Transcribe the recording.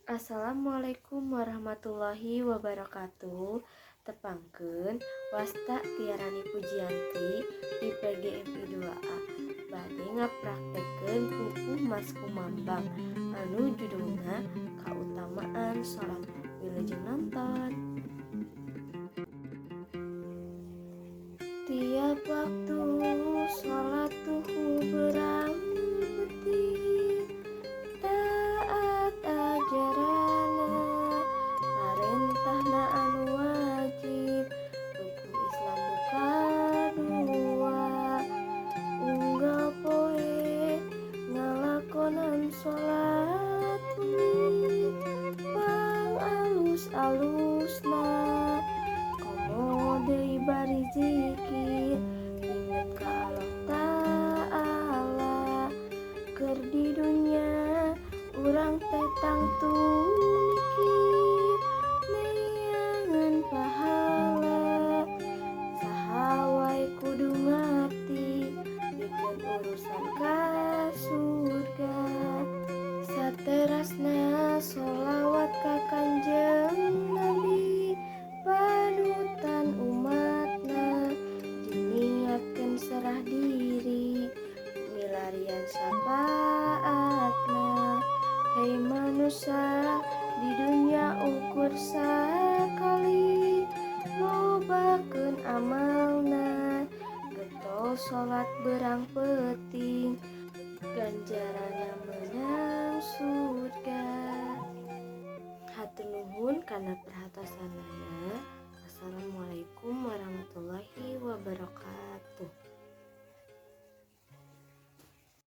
Assalamualaikum warahmatullahi wabarakatuh. Tepangkeun, wasta Tiarani Pujianti di PGMI 2A bade ngapraktekkeun pupuh Maskumambang anu judulna Kautamaan Salat. Wilujeng nonton. Tiap waktu salat tuhu berang peuting, taat ajaranna, parentahna anu wajib, rukun Islam nu kadua. Unggal poe ngalakonan salat wengi pang alus-alusna, komo deui bari zikir inget ka Allah Ta'ala. Keur di dunya urang teh tangtu mikir neangan pahala, saha wae kudu ngarti pikeun urusan ka surga. Saterasna sholawat ka Kanjeng Nabi, panutan umatna, diniatkeun serah diri milarian syafaatna. Hei manusia, di dunya ukur sakali, lobakeun amalna, getol salat berang peuting, ganjaran